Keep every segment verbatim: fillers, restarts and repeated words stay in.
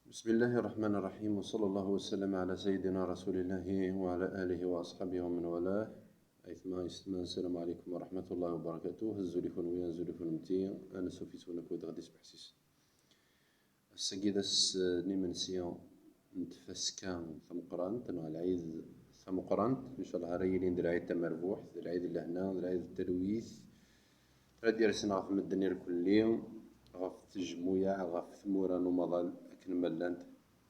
بسم الله الرحمن الرحيم، وصلى الله وسلم على سيدنا رسول الله وعلى آله وأصحابه ومن والاه. Aytma, yessetma, السلام عليكم ورحمة الله وبركاته. Azul i kunwi, azul i kunemti. Ansuf yes-wen akked ɣ-d isbeḥsisen. Ass-agi d ass, eh, n imensi n tfaska tameqqrant, neɣ lɛid tameqqrant, ncallah ara yilin d lɛid tamerbuḥt, d lɛid n lehna, d lɛid n talwit, ara d-yersen ɣef medden irkelli, ɣef tejmuyaɛ, ɣef tmura n umaḍal akken ma llant,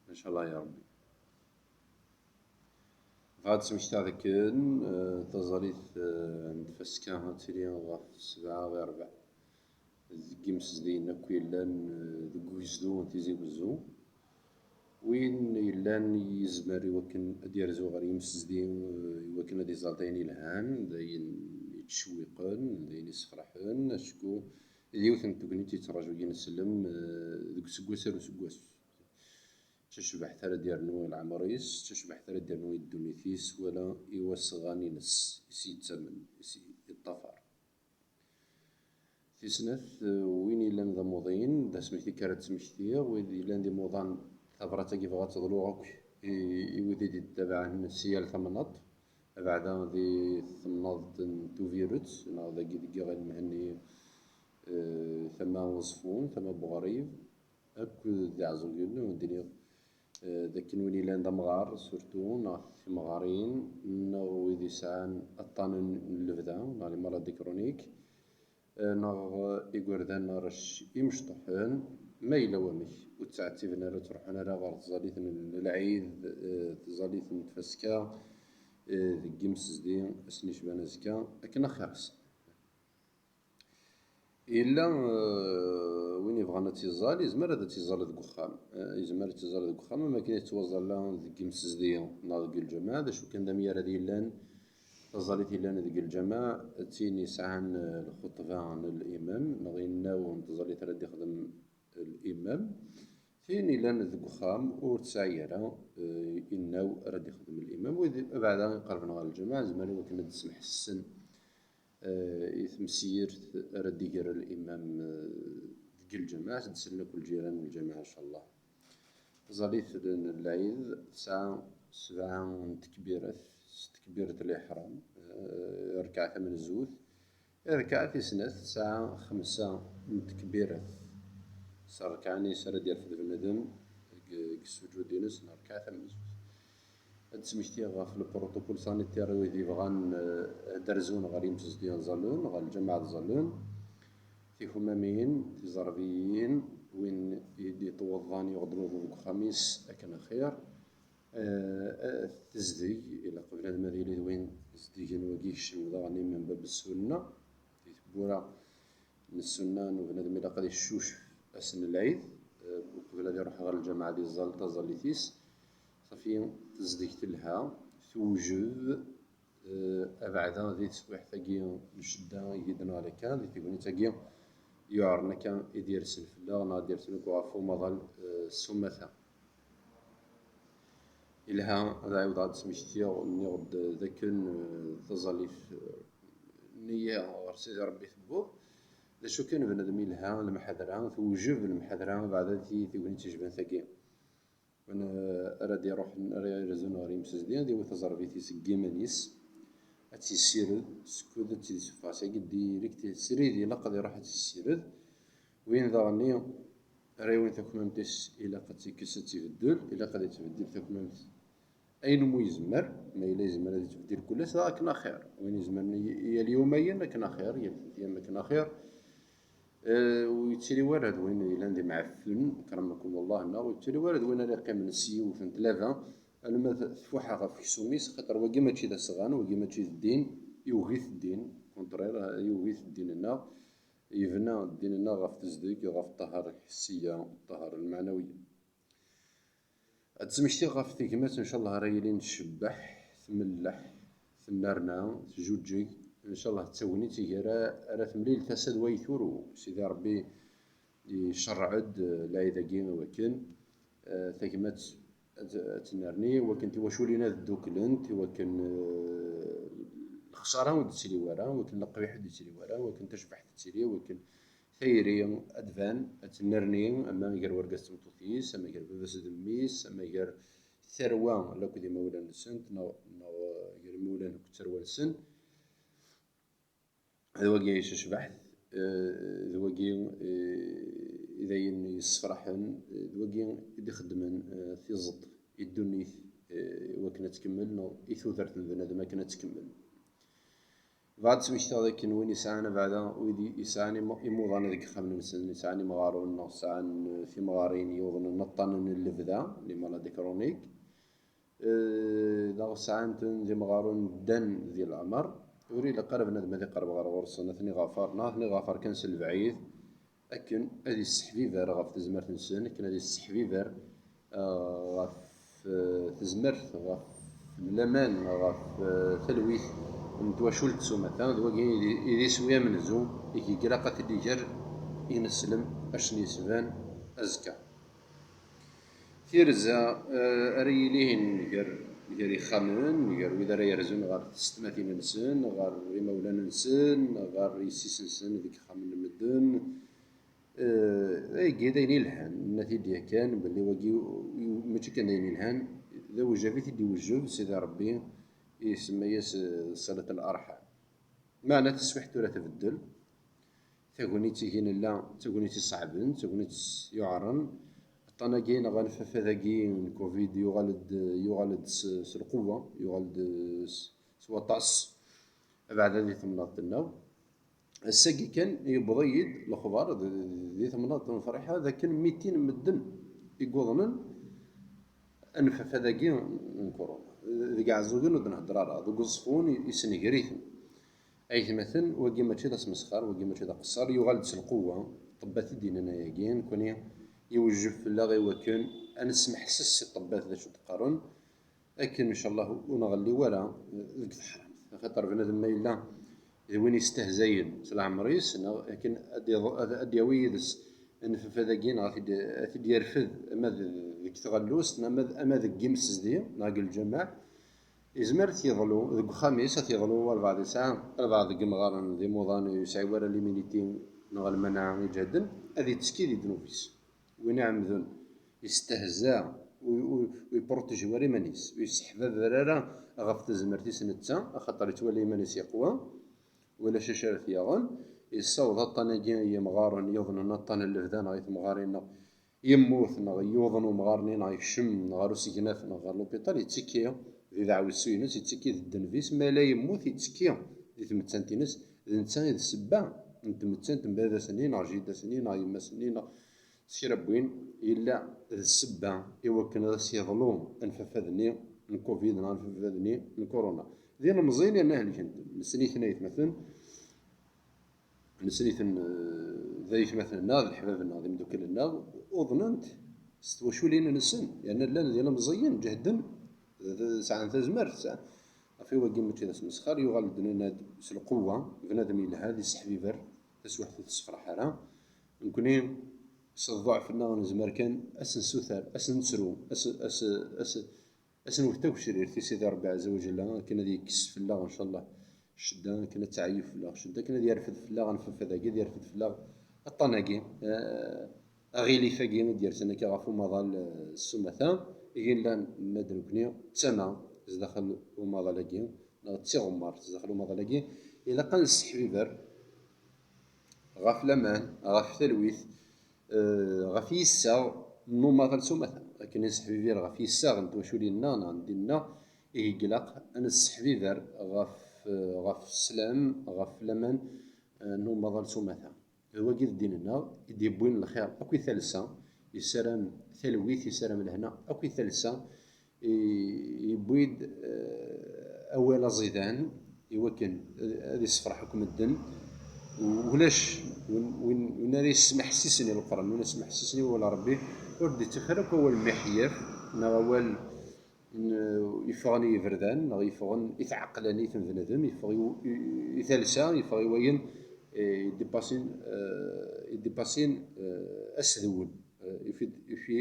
ncallah ya Rebbi. Bɣiɣ ad d-smektiɣ dakken, eh, taẓallit, eh, n tfaska ad tili ɣef sebɛa ɣir rrbeɛ deg yimsezdiyen akk yellan, eh, deg ugezdu n Tizi Wezzu. Win yellan yezmer i wakken ad d-yerzu ɣer yimsezdi, eh, i wakken ad iẓer d ayen yelhan, d ayen yettcewwiqen, d ayen yessefraḥen, acku d yiwet n tegnit yettraǧu yineslem, eh, deg useggas ar useggas. D tacbaḥt ara d-yernu i leɛmer-is, d tacbaḥt ara d-yernu i ddunit-is, wala i wasɣan-ines, i s-yettamen, i s-yeṭṭafar. Tis snat, eh, win yellan d amuḍin, d asmekti kan ara d-smektiɣ, wid yellan d imuḍan, tabrat-agi bɣiɣ ad teḍlu akk i, i wid i d-yettabaɛen si yal tamnaḍt, abeɛda di temnaḍt n Tubiret, neɣ dagi deg Iɣil Mhenni, eh, tama n Uẓeffun, tama n Buɣrib, akked d Iɛeẓẓugen, ur d-iniɣ, eh, d akken win yellan d amɣar, surtout, neɣ timɣarin, neɣ wid yesɛan aṭṭanen n lebda, neɣ les maladies chroniques, eh, neɣ igerdan arrac imecṭuḥen, ma yella wamek, ur ttɛettiben ara, ur ttruḥun ara ɣer tẓallit n lɛid, eh, tẓallit n tfaska, eh, deg yimsezdi, ass-nni yecban azekka, akken axir-as. Yella, eh, win yebɣan ad tt-iẓẓal, yezmer ad tt-iẓẓal deg uxxam. Eh, yezmer ad tt-iẓẓal deg uxxam, am akken i tettwaẓẓal deg yimsezdi neɣ deg lǧameɛ, d acu kan d amyarad yellan, taẓallit yellan deg lǧameɛ, d tin yesɛan, eh, lxuṭba n limam, neɣ inaw n tẓallit ara d-ixdem limam. Tin yellan deg uxxam ur tesɛi ara, eh, inaw ara d-ixdem limam. Wid abeɛda iqerben ɣer lǧameɛ, zemren i wakken ad d-ssemḥessen eh, i tmesirt ara d-iger limam, eh, deg lǧameɛ, ad d-sellen akk lǧiran n lǧameɛ, ncallah. Taẓallit n lɛid tesɛa sebɛa n tekbirat, s tekbirat liḥram, eh, rrekɛa tamenzut, rrekɛa tis snat tesɛa xemsa n tekbirat, s rrekɛa-nni ara d-yerfed bnadem deg, deg ssuǧud-ines n rrekɛa tamenzut. Ad d-smektiɣ ɣef le protocole sanitaire i wid yebɣan, eh, ad d-rzun ɣer yimsezdi n Ẓalun, ɣer lǧameɛ n Ẓalun, tikumamin, tiẓerbiyin, win i d-iṭewḍan yuɣ-d luḍu deg uxxam-is akken axir. Eh, eh, tezdeg, ilaq bnadem ad yili d win zeddigen, wagi yekcem daɣen i min bab ssunna, di tewwura n ssunna n ubnadem ilaq ad iccucef ass n lɛid, eh, uqbel ad iruḥ ɣer lǧameɛ ad iẓẓal taẓallit-is. Safi, tezdeg telha, tewjeb, eh, abeɛda di teswiḥt-agi n ccedda i yi-d-neɣli akka, di tegnit-agi yuɛren akka i d-yersen fell-aɣ, neɣ d-yersen akk ɣef umaḍal, eh, s umata. Ilha, ad ɛiwdeɣ ad d-smektiɣ, nniɣ-d d akken, eh, taẓallit, eh, nniya ɣer Sidi Ṛebbi tewweḍ. D acu kan, bnadem ilha lemḥadra, tewjeb lemḥadra, beɛda di tegnit icban tagi. Win, eh, ara d-iruḥen, ara irzun ɣer yimsezdi, ad yawi taẓerbit-is deg yiman-is, ad tt-yessired, skud ad tt-id-isuffeɣ sagi direct, srid, ilaq ad iruḥ ad tt-yessired. Win daɣen ara yawin takmamt-is, ilaq ad tt-ikkes, ad tt-ibeddel, ilaq ad yettbeddil takmamt ayen umi yezmer, ma yella yezmer ad yettbeddil kul ass, dɣa akken axir. Win izemren i, i yal yum ayen, akken axir, yal tmetyam akken axir. Eh, ur yettili wara d win yellan d imɛaffen, akramakum Allah, neɣ ur yettili wara d win ara yeqqimen s yiwet n tlaba, alma t-, tfuḥ ɣef uksum-is, xaṭer wagi mačči d asɣan, wagi mačči d ddin, yugi-t ddin, contraire, yugi-t ddin-nneɣ, yebna ddin-nneɣ ɣef tezdeg, ɣef ṭṭaher lḥessiya, ṭṭaher lmeɛnawiya. Ad d-smektiɣ ɣef tegmat, ncallah, ara yilin tcebbeḥ, tmelleḥ, tennerna, tjuǧǧeg. Ncallah d tagnit ihi ara, ara temlil tasa d way turu. Sidi Ṛebbi icerreɛ-d, eh, lɛid-agi i wakken, eh, tagmat ad, ad tennerni, i wakken tiwaculin ad dduklent, i wakken, eh, lexsara ur d-tettili wara, i wakken leqbiḥ ur d-yettili wara, i wakken tacbaḥt tettili, i wakken tayri ad d-tban, ad tennerni, ama gar urgaz d tmeṭṭut-is, ama gar baba-s d mmi-s, ama gar tarwa akked imawlan-nsent, neɣ, neɣ gar imawlan akked tarwa-nsen. D wagi i d tacbaḥt, eh, d wagi, eh, i d ayen yessefraḥen, eh, d wagi i d-ixeddmen, eh, tiẓeṭ i ddunit, eh, i wakken ad tkemmel, neɣ i tudert n bnadem akken ad tkemmel. Bɣiɣ ad d-smektiɣ dakken win yesɛan abeɛda, wid yesɛan imu-, imuḍan deg yexxamen-nsen, yesɛan imɣaren neɣ sɛan, eh, timɣarin yuḍnen aṭṭanen n lebda, les maladies chroniques, eh, neɣ sɛan-ten d imɣaren ddan di leɛmer, ur ilaq ara bnadem ad iqerreb ɣer ɣur-sen, ad ten-iɣafar, neɣ ad ten-iɣafar kan s lebɛid, akken ad isseḥbiber ɣef tezmert-nsen, akken ad isseḥbiber, eh, ɣef, eh, tezmert, ɣef laman, ɣef, eh, talwit n twacult s umata. D wagi i d, i d iswi amenzu i ilaq ad t-id-iger ineslem, akken yesban azekka. Tirza, eh, ara yilin gar, gar ixxamen, gar wid ara yerzun ɣer tsetmatin-nsen, ɣer imawlan-nsen, ɣer yessi-s-nsen deg yixxamen n medden. Eh, ayagi d ayen ilhan, nenna-t-id yakan, belli wagi u-, u-, mačči kan d ayen ilhan, d awejjab i t-id-iwejjeb Sidi Ṛebbi, isemma-yas, eh, ṣilat al-arḥam. Meɛna taswiḥt tura tbeddel, tagnit ihi nella, d tagnit iṣeɛben, d tagnit yuɛren. Aṭṭan-agi neɣ anfafad-agi n covid yuɣal-d, yuɣal-d s, s lquwwa, yuɣal-d s, s waṭas, abeɛda di temnaḍt-nneɣ. Ass-agi kan yewweḍ-iyi-d lexbar d, di temnaḍt n Friḥa d akken mitin medden i yuḍnen anfafad-agi n kuruna. Deg Iɛeẓẓugen ur d-nhedder ara, deg Uẓeffun yessenger-iten. Aytmaten, wagi mačči d asmesxer, wagi mačči d aqeṣṣer, yuɣal-d s lqewwa. Ṭṭebbat i d-yennan ayagi, nekkni iwejjeb fell-aɣ i wakken ad nesmeḥses i ṭṭebbat d acu d-qqaren, akken, ncallah, ur nɣelli wara deg teḥramt. Axaṭer bnadem ma yella d win yestehzayen s leɛmer-is, neɣ akken ad d-yaḍ-, ad, ad d-yawi yid-s anfafad-agi, neɣ ad t-id-, ad t-id-yerfed ama d, deg tɣellust, ama d, ama deg yimsezdi, neɣ deg lǧameɛ, yezmer ad t-yeḍlu deg uxxam-is, ad t-yeḍlu walbeɛḍ yesɛa albeɛḍ deg yimɣaren d imuḍan ur yesɛi wara l'immunité neɣ lmanaɛa iǧehden, ad yettekki di ddnub-is. Win iɛemmden yestehza, ur, ur, ur yeprotiji ara iman-is, ur yesseḥbaber ara ɣef tezmert-is netta, axaṭer yettwali iman-is yeqwa, ulac acu ara t-yaɣen, yessaweḍ aṭṭan-agi i yimɣaren yuḍnen aṭṭan n lebda neɣ i temɣarin, neɣ yemmut, neɣ yuḍen umɣar-nni, neɣ yekcem ɣer usegnaf, neɣ ɣer lupiṭal, yettekki di deɛwessu-ines, yettekki di ddneb-is, ma yella yemmut, yettekki di tmettant-ines, d netta i d ssebba n tmettant n baba-s-nni, neɣ jida-s-nni, neɣ yemma-s-nni, neɣ s kra n win, yella d ssebba i wakken ad as-yeḍlu anfafad-nni n covid neɣ anfafad-nni n kuruna. D ilemẓiyen yerna helken-ten. Nessen-iten aytmaten, nessen-iten, eh, d aytmaten-nneɣ, d leḥbab-nneɣ, d imeddukal-nneɣ, uḍnen-t s twaculin-nsen, yerna llan d ilemẓiyen, ǧehden, d, d, sɛan tazmert, sɛan, ɣef i wagi mačči d asmesxer, yuɣal-d, nenna-d, s lqewwa, bnadem yelha, d iseḥbiber, taswiḥt ur tessefraḥ ara. Nekkni, s ḍḍuɛf-nneɣ, nezmer kan ad s-nessuter, ad s-nettru, ad s-, ad s-, ad s-, ad s-nwet tagecrirt i Sidi Ṛebbi Ɛezza wa Ǧella, akken ad yekkes fell-aɣ, ncallah, ccedda, akken ad teɛyu fell-aɣ ccedda, akken ad yerfed fell-aɣ anfafad-agi, ad yerfed fell-aɣ aṭṭan-agi, eh, aɣilif-agi i d-yersen akka ɣef umaḍal, eh, s umata, ihi nella nenna-d nekkni d tama zdaxel umaḍal-agi, neɣ d tiɣemmert zdaxel umaḍal-agi, ilaq ad nesseḥbiber ɣef laman, ɣef talwit, eh, ɣef yissaɣ n umaḍal s umata. Akken i nesseḥbibir ɣef yissaɣ n twaculin-nneɣ neɣ n ddin-nneɣ, ihi ilaq ad nesseḥbiber ɣef, eh, ɣef sslam, ɣef laman, eh, n umaḍal s umata. D wagi d ddin-nneɣ i d-yewwin lxir akk i talsa, yessaram talwit, yessaram lehna akk i talsa, i-, yewwi-d, eh, awal aẓidan i wakken ad, ad issefreḥ akk medden. Ulac win, win, win ara yesmeḥsisen i Leqran, win ara yesmeḥsisen i wawal n Ṛebbi, ur d-ittaf ara akk awal miḥyaf neɣ awal n, yeffɣen i yiberdan neɣ yeffɣen i tɛeqlanit n bnadem, yeffeɣ i, i, i talsa, yeffeɣ i wayen, eh, iddipasin, eh, iddipasin, eh, asdewel, eh, ifi, ifi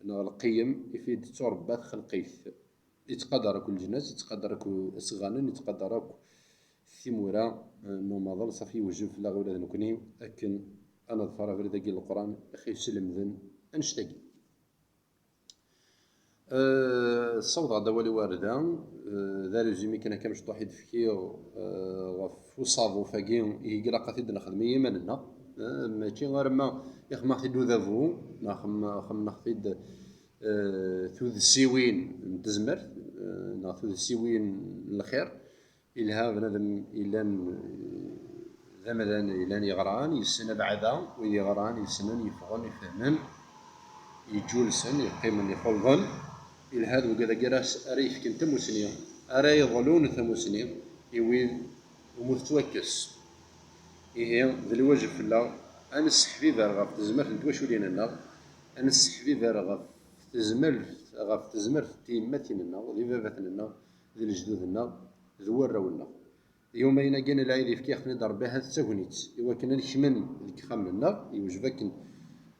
neɣ lqiyem, ifi d-tturebba txelqit. Yettqadar akk leǧnas, yettqadar akk asɣanen, yettqadar akk timura, eh, n umaḍal, ṣafi yewjeb fell-aɣ ula d nekkni akken ad neḍfer abrid-agi n Leqran i ɣ-yeslemden annect-agi. Eh, ssawḍeɣ-d awal i warda, eh, d arezumi kan akka mecṭuḥ i d-fkiɣ, eh, ɣef usaḍuf-agi i ilaq ad t-id-nexdem i yiman-nneɣ. Eh, mačči arma ixemmeɣ-t-id udabu, neɣ xem-, xemmeɣ-t-id, eh, tudsiwin n tezmert, eh, neɣ tudsiwin n lxir. Ilha bnadem yellan, eh, d amdan yellan yeɣran, yessen abeɛda, wid yeɣran yessnen, yeffɣen, ifehmen, yeǧǧulsen, yeqqimen, ixulḍen. Ilha d wigad-agi ara s-, ara yefken tamusni, ara yeḍlun tamusni i wid umi tettwakkes. Ihi, d lwajeb fell-aɣ ad nesseḥbiber ɣef tezmert n twaculin-nneɣ, ad nesseḥbiber ɣef tezmert, ɣef tezmert n tyemmatin-nneɣ, d ibabaten-nneɣ, d lejdud-nneɣ, d warraw-nneɣ. Yumayen-agi n lɛid yefka-yaɣ-ten-id Ṛebbi, ahat d tagnit i wakken ad nekmen deg yexxamen-nneɣ. Yewjeb akken,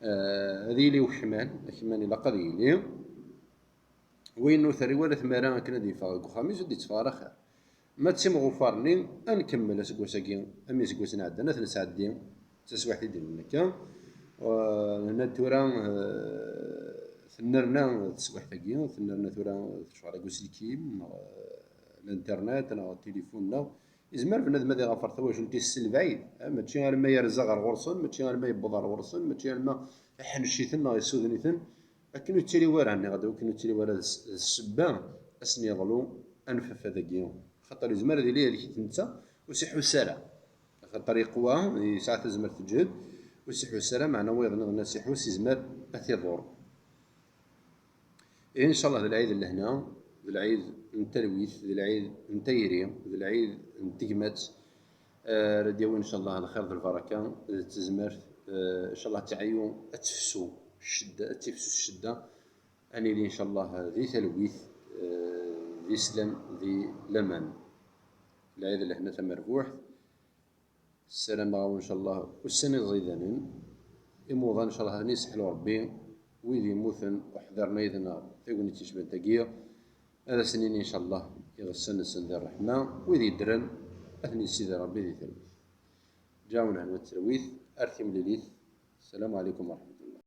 eh, ad yili ukman, akman ilaq ad yili. Win ur terri wala tmara akken ad yeffeɣ deg uxxam-is, ur d-yetteffeɣ ara axir. Ma d timɣufar-nni, ad nkemmel aseggas-agi, am yiseggasen iɛeddan, ad t-nesɛeddi d taswiɛt i d-ilin akka. Eh, nenna-d tura, eh, tennerna teswiɛt-agi, tennerna tura tecɣel deg uselkim, neɣ, eh, l'internet, neɣ tilifun, neɣ yezmer bnadem ad iɣafar tawacult-is s lebɛid, eh, mačči arma yerza ɣer ɣur-sen, mačči arma yewweḍ ɣer ɣur-sen, mačči arma iḥennec-iten neɣ yessuden-iten, akken ur yettili wara, nniɣ-d, akken ur yettili wara d s-, d ssebba ad sen-yeḍlu anfafad-agi. Axaṭer yezmer ad yili ihlek-it netta, ur s-iḥuss ara. Axaṭer yeqwa, yesɛa tazmert teǧhed, ur s-iḥuss ara, meɛna wayeḍ nniḍen ad s-iḥuss, yezmer ad t-iḍur. Incallah d lɛid n lehna, d lɛid n talwit, d lɛid n tayri, d lɛid n tegmat. Eh, ara d-yawi incallah lxir d lbaraka d tezmert. Eh, incallah ad teɛyu, ad tefsu ccedda, ad tifsu ccedda, ad nili incallah di talwit, eh, di slam, di laman. Lɛid n lehna tamerbuḥt. Ssarameɣ-awen, incallah, ussan iẓidanen, imuḍan, incallah, ad ten-yesseḥlu Ṛebbi, wid yemmuten uḥdiren yid-neɣ tagnit yecban tagi, ad asen-nini, incallah, iɣessan-nsen di ṛṛeḥma, wid yeddren, ad ten-yessidi Ṛebbi di talwit. Ǧaɛun hnu talwit, ar timlilit. Ssalamu ɛlikum wa ṛaḥma.